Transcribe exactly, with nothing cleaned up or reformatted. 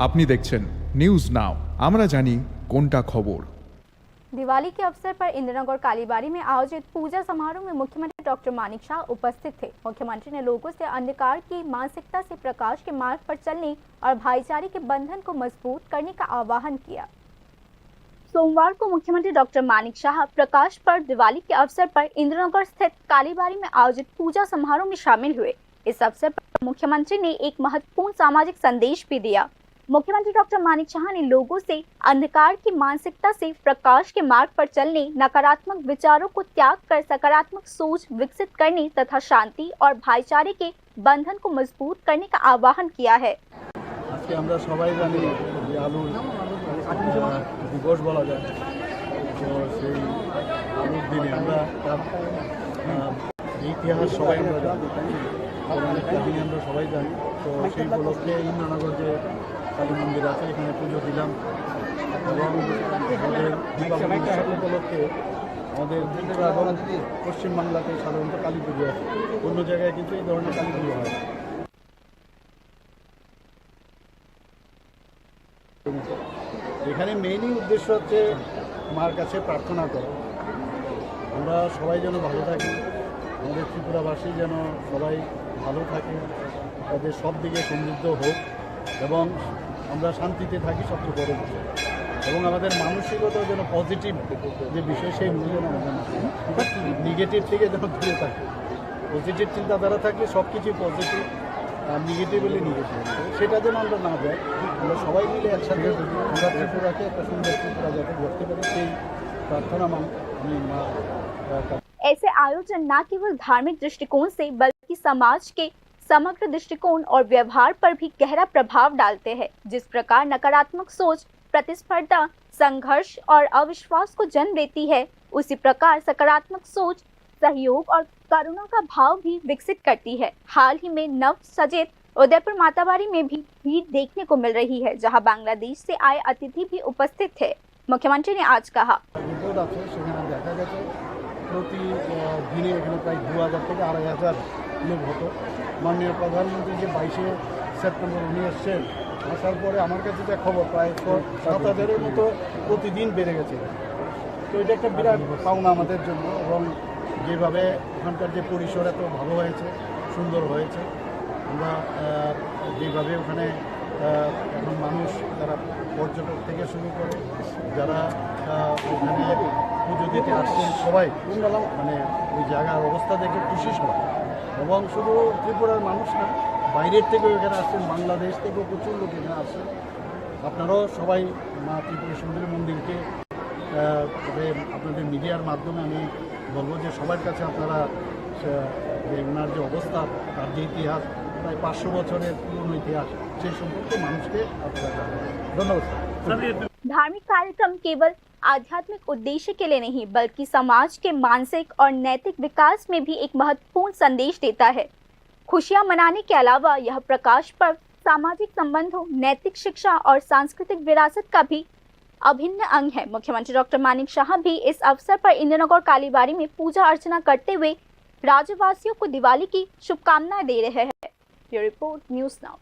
আপনি দেখছেন news now, আমরা জানি কোনটা খবর। दिवाली के अवसर पर इंद्रनगर कालीबाड़ी में आयोजित पूजा समारोह में मुख्यमंत्री डॉक्टर मानिक शाह उपस्थित थे। मुख्यमंत्री ने लोगों से अंधकार की मानसिकता से प्रकाश के मार्ग पर चलने और भाईचारे के बंधन को मजबूत करने का आह्वान किया। सोमवार को मुख्यमंत्री डॉक्टर मानिक शाह प्रकाश पर्व दिवाली के अवसर पर इंद्रनगर स्थित कालीबाड़ी में आयोजित पूजा समारोह में शामिल हुए। इस अवसर पर मुख्यमंत्री ने एक महत्वपूर्ण सामाजिक संदेश भी दिया। मुख्यमंत्री डॉक्टर मानिक शाह ने लोगों से अंधकार की मानसिकता से प्रकाश के मार्ग पर चलने, नकारात्मक विचारों को त्याग कर सकारात्मक सोच विकसित करने तथा शांति और भाईचारे के बंधन को मजबूत करने का आह्वान किया है। আজকে আমরা সবাই জানি যে আলুর, আহ, দিবস বলা যায়। তো সেই আলুর দিনে আমরা তার, আহ, ইতিহাস সবাই আমরা জানি, পৌরাণিক কাহিনী আমরা সবাই জানি। তো সেই উপলক্ষে ইন্দ্রনগর যে কালী মন্দির আছে, এখানে পুজো দিলাম এবং আমাদের দীপাবলি উৎসব উপলক্ষে আমাদের ত্রিপুরা এবং পশ্চিমবাংলাতে সাধারণত কালী পুজো হয়, অন্য জায়গায় কিন্তু এই ধরনের কালী পুজো হয় না। এখানে মেইনই উদ্দেশ্য হচ্ছে মার কাছে প্রার্থনা করা, আমরা সবাই যেন ভালো থাকি, আমাদের ত্রিপুরাবাসী যেন সবাই ভালো থাকে, তাদের সব দিকে সমৃদ্ধ হোক এবং আমরা শান্তিতে থাকি, সবচেয়ে বড় বিষয়। এবং আমাদের মানসিকতা যেন পজিটিভ যে বিষয়, সেই বিষয়ে যেন আমাদের নেগেটিভ থেকে যেন দূরে থাকে। পজিটিভ চিন্তাধারা থাকলে সব কিছুই পজিটিভ, আর নেগেটিভ হলে নেগেটিভ। সেটা যেন আমরা না যাই, আমরা সবাই মিলে একসাথে আমরা ত্রিপুরাকে একটা সুন্দর ত্রিপুরা যাতে গড়তে পারি, সেই প্রার্থনা মান-, আমি মা, আহ, ऐसे आयोजन न केवल धार्मिक दृष्टिकोण से बल्कि समाज के समग्र दृष्टिकोण और व्यवहार पर भी गहरा प्रभाव डालते हैं। जिस प्रकार नकारात्मक सोच प्रतिस्पर्धा, संघर्ष और अविश्वास को जन्म देती है, उसी प्रकार सकारात्मक सोच सहयोग और करुणा का भाव भी विकसित करती है। हाल ही में नव सजेत उदयपुर माताबाड़ी में भी भीड़ देखने को मिल रही है, जहां बांग्लादेश से आए अतिथि भी उपस्थित थे। मुख्यमंत्री ने आज कहा। রিপোর্ট আছে, সেখানে দেখা গেছে প্রতি, আহ, দিনে এখানে প্রায় দু হাজার থেকে আড়াই হাজার লোক হতো। মাননীয় প্রধানমন্ত্রী যে বাইশে সেপ্টেম্বর উনি এসছেন, আসার পরে আমার কাছে যা খবর, প্রায় ছ-, সাত হাজারের মতো প্রতিদিন বেড়ে গেছে। তো এটা একটা বিরাট পাওনা আমাদের জন্য, এবং যেভাবে ওখানকার যে পরিসর এত ভালো হয়েছে, সুন্দর হয়েছে, আমরা, আহ, যেভাবে ওখানে, আহ, এখন মানুষ, তারা পর্যটক থেকে শুরু করে যারা, আহ, ওখানে পুজো দিতে আসছেন, সবাই মানে ওই জায়গার অবস্থা দেখে খুশি সবাই। এবং শুধু ত্রিপুরার মানুষ না, বাইরের থেকেও এখানে আসছেন, বাংলাদেশ থেকেও প্রচুর লোক এখানে আসছেন। আপনারাও সবাই মা ত্রিপুরা সুন্দরী মন্দিরকে, আহ, তবে আপনাদের মিডিয়ার মাধ্যমে আমি বলবো যে সবার কাছে আপনারা, আহ, যে ওনার যে অবস্থা, তার যে ইতিহাস, প্রায় পাঁচশো বছরের পুরনো ইতিহাস, সেই সম্পর্কে মানুষকে আপনারা জানান। ধন্যবাদ, স্যার। धार्मिक कार्यक्रम केवल आध्यात्मिक उद्देश्य के लिए नहीं, बल्कि समाज के मानसिक और नैतिक विकास में भी एक महत्वपूर्ण संदेश देता है। खुशियां मनाने के अलावा यह प्रकाश पर्व सामाजिक संबंधों, नैतिक शिक्षा और सांस्कृतिक विरासत का भी अभिन्न अंग है। मुख्यमंत्री डॉक्टर मानिक शाह भी इस अवसर पर इंद्रनगर कालीबाड़ी में पूजा अर्चना करते हुए राज्यवासियों को दिवाली की शुभकामनाएं दे रहे हैं। Bureau report, news now.